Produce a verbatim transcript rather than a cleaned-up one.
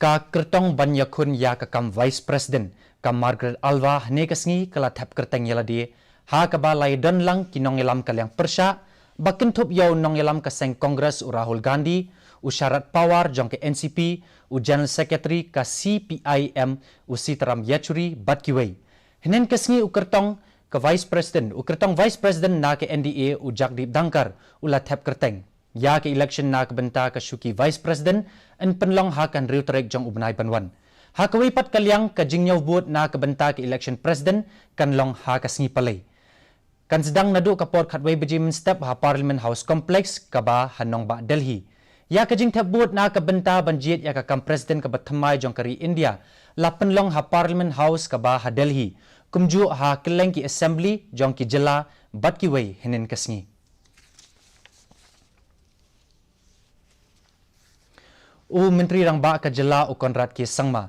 Ka kyrtong ban ïakhun ïa ka kam Vice President ka Margaret Alva hynne ka sngi ka la thep kyrteng ïa lade, ha kaba la ïadon lang ki nongïalam ka liang pyrshah, ba kynthup ïa u nongïalam ka seng Congress u Rahul Gandhi, u Sharad Pawar jong ka N C P, u General Secretary ka C P I M u Sitaram Yechury bad kiwei. Hynne ka sngi u kyrtong ka Vice President, u kyrtong Vice President na ka N D A u Jagdeep Dhankhar u la thep kyrteng. Ïa ka election na ka bynta ka shuki Vice President yn pynlong ha ka hynriew tarik jong u bnai ban wan. Ha kawei pat ka liang, ka jingñiew vote na ka bynta ka election President kan long ha ka sngi Palei. Kan sdang naduh ka por khatwei baje mynstep ha Parliament House Complex kaba ha nongbah Delhi. Ïa ka jingthep vote na ka bynta ban jied ïa ka kam President kaba thymmai jong ka ri India la pynlong ha Parliament House kaba ha Delhi, kumjuh ha kylleng ki Assembly jong ki jylla bad kiwei hynne ka sngi. U Myntri Rangbah ka jylla u Conrad K Sangma